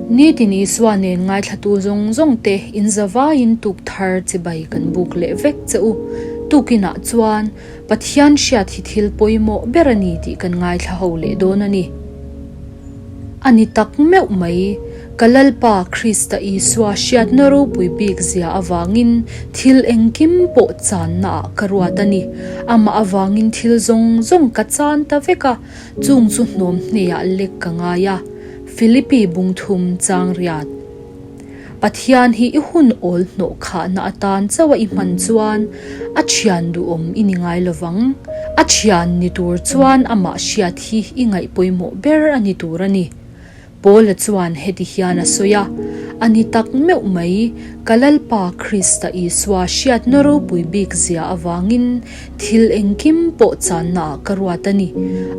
Nitin Isua nen ngaithlatu zawng zawng te in zavaiin tuk thar chibai kan buk leh vek che u. Tukinah chuan Pathian hriat hi thil pawimawh ber a ni tih kan ngaithla ho leh dawn a ni. A ni tak meuh mai, ka Lalpa Krista Isua hriatna ropui bik zia avangin thil engkim pawh channa ah ka ruat a ni. Amah avangin thil zawng zawng ka chan ta vek a, chung chu hnawm hneah lek ka ngai a. Philippi bungthum chang riat. Pathian hi i hun awl hnawh khahna atan chauh a i hman chuan a thian duhawm i ni ngai lovang. A thian ni tur chuan amah hriat hi i ngaih pawimawh ber a ni tur a ni. Paula chuan heti hian a sawi a, A ni tak meuh mai, ka Lalpa Krista Isua hriatna ropui bik zia avangin thil engkim pawh channaah ka ruat a ni.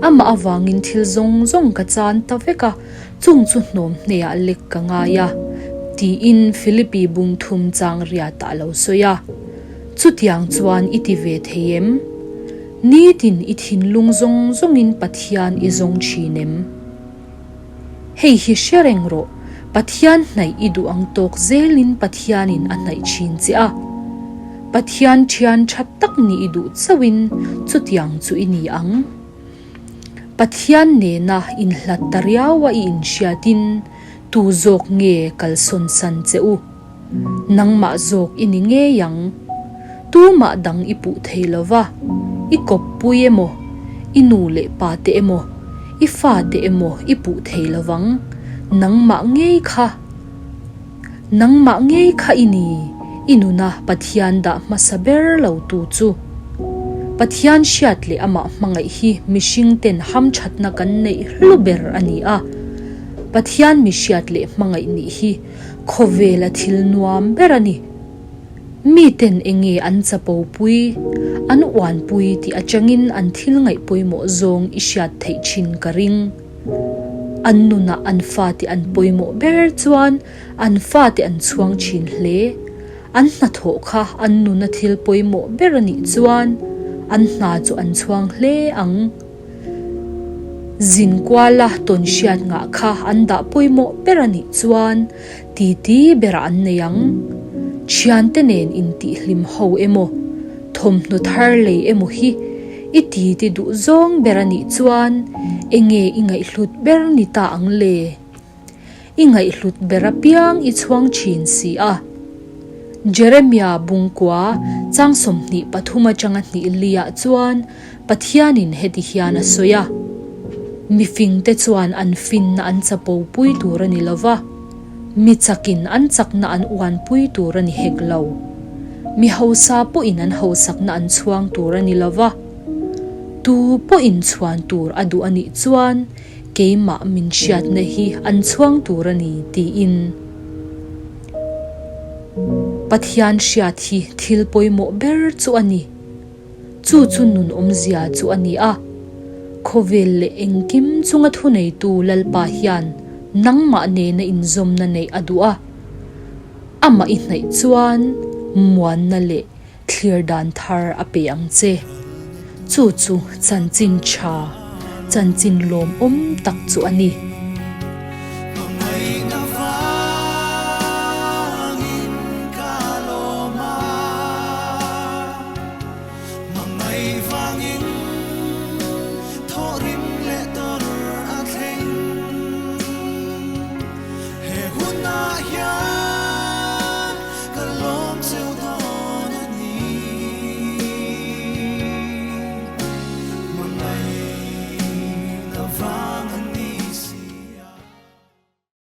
Amah avangin thil zawng zawng ka chan ta vek a, Chung chu hnawm hneah lek ka ngai a, tiin Philippi bung thum chang riatah a lo sawi a. Chutiang chuan i ti ve thei em? Nitin i thinlung zawng zawngin Pathian i zawng thin em? Hei hi hre reng rawh, Pathian hnaih i duh ang tawk zelin Pathianin a hnaih thin che a. Pathian thian tha tak nih i duh chauhin chutiang chu i ni ang. Pathian nena inhlat ta riau a i inhriatin tu zawk nge kalsawn san che u? Nangmah zawk i ni ngei ang. Tumah dang i puh thei lo va, i kawppui emaw, i nu leh pa te emaw, i fate emaw i puh thei lo vang. Nangmah ngei kha, nangmah ngei kha i ni, i nuna Pathian dah hmasa ber lo tu chu. Pathian hriat leh amah hmangaih hi mihring ten hamthatna kan neih hlu ber a ni a. Pathian mi hriat leh hmangaih nih hi khawvela thil nuam ber a ni. Mi ten enge an chapo pui, an uan pui tih atangin an thil ngaih pawimawh zawng i hriat theih thin ka ring. An nunah an fate an pawimawh ber chuan an fate an chhuang thin hle. An hnathawh kha an nuna thil pawimawh ber a nih chuan an hna chu an chhuang hle ang. Zin kuala tawn hriat ngah kha an dah pawimawh ber a nih chuan titi berah an nei ang. Thiante nen intihhlim ho emaw, thawmhnaw thar lei emaw hi i titi duh zawng ber a nih chuan enge i ngaihhlut ber ni ta ang le? I ngaihhlut ber apiang i chhuang thin si a. Jeremia bungkua chang 23 atanga hnih liah chuan Pathianin heti hian a sawi a, Mifingte chuan an finna an chapo pui tur a ni lo va, mi chakin an chakna an uanpui tur a ni hek lo. Mi hausa pawhin an hausakna an chhuang tur a ni lo va, tu pawhin chhuan tur a duh a nih chuan Keimah min hriatna hi an chhuang tur a ni tiin Pathian hriat hi thil pawimawh ber chu a ni. Chu chu nun awmzia chu a ni a. Khawvel leh engkim chunga thuneitu Lalpa hian nangmah nena inzawmna neih a duh a. Amah i hnaih chuan muanna leh Thlir dan thar a pe ang che. Chu chu chanchin tha, chanchin lawmawm tak chu a ni.